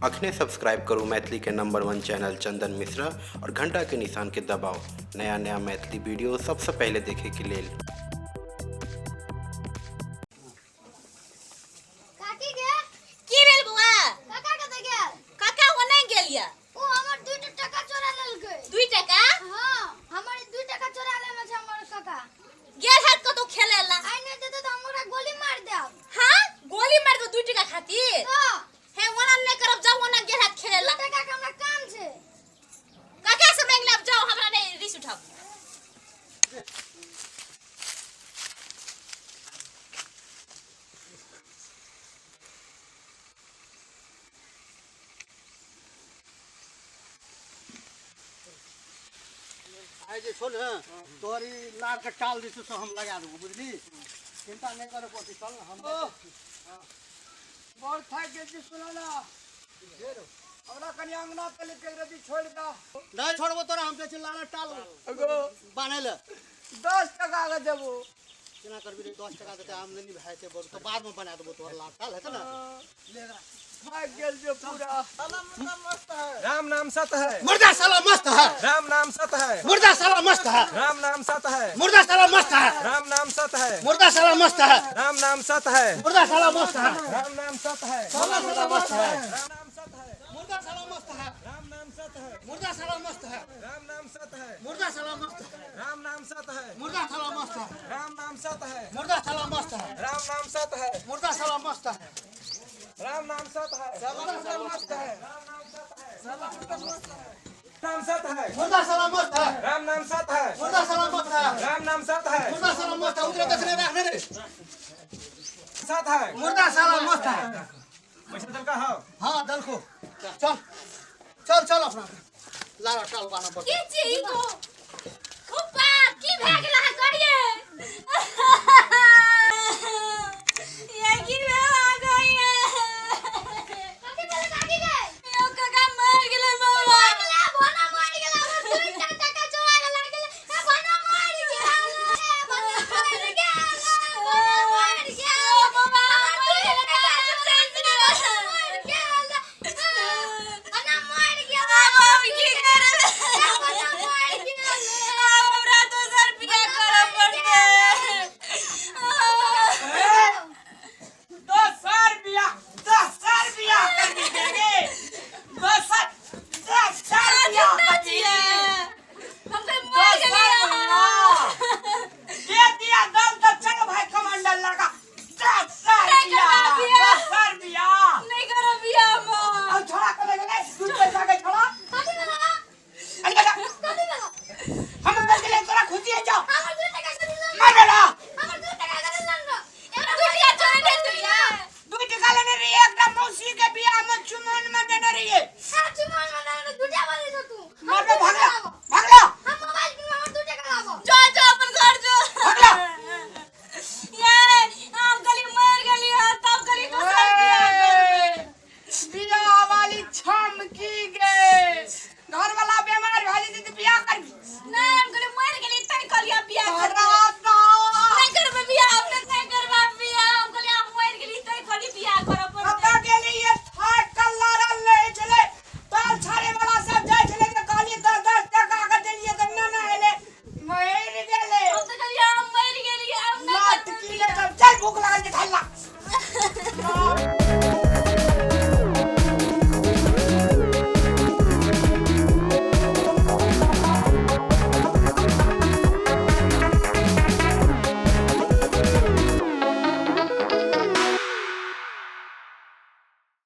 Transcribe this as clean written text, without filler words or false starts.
अखने सब्सक्राइब करू मैथिली के नंबर वन चैनल चंदन मिश्रा और घंटा के निशान के दबाओ नया नया मैथिली वीडियो सबसे पहले देखे के लेल। काकी गे। की भेल बौआ? काका कतऽ गेल? काका ओने गेल या। ओ हमर 2 टका चोरा लेलकै। 2 टका? हाँ, हमर 2 टका चोरा लेने छै हमर काका। गेल हत कतौ खेले ला। आइ नहि देतै तऽ हम ओकरा गोली मारि देब। हाँ, गोली मारि दो 2 टका खातिर। तऽ हे ओना नहि करब, जाओ ओना गेल हत खेले ला। 2 टका के हमरा काम छै। काका से मांगि लेब, जाओ हमरा नहि रिस उठाब। आइ जे छौ ने तोहर ई लार के टाल जे छौ से हम लगा देबो, बुझली? चिंता नहि करे पड़तै, चल ने हम। बड़ थाकि गेल छी, सुन ना, हमरा कनि अंगना पे लेके रति छोड़ि दऽ। नहि छोड़बो तोरा हम, जाइ छी लार टाल बान्है लए। 10 टका के देबो। केना करबी रे, 10 टका देतै आमदनी भए जेतै बड़, तऽ बादमे बना देबो तोहर लार टाल, हेतै ने? ले एकरा। थाकि गेल छै पूरा। राम नाम सत है। मुर्दा साला मस्त है। राम नाम सत है। मुर्दा साला मस्त है। राम नाम सत है। मुर्दा साला मस्त है। राम नाम सत है। मुर्दा साला मस्त है। राम नाम सत है। मुर्दा साला मस्त है। राम नाम सत है। मुर्दा साला मस्त है। राम नाम सत है। मुर्दा साला मस्त है। राम नाम सत है। मुर्दा साला मस्त है। राम नाम सत है। मुर्दा साला मस्त है। राम नाम सत है। मुर्दा साला मस्त है। राम नाम सत है। मुर्दा साला मस्त है। राम नाम सत है। मुर्दा साला मस्त है। राम नाम सत है। साला मस्त है। राम सत है। मुर्दा साला मस्त है। राम नाम सत है। मुर्दा साला मस्त है। राम नाम सत है। मुर्दा साला मस्त है। उधर देखने रखने रे। सत है। मुर्दा साला मस्त है। पैसा दलका हो। हाँ दलको, चल चल चल अपना लारा टाल बाना पड़ता। की छी ई को?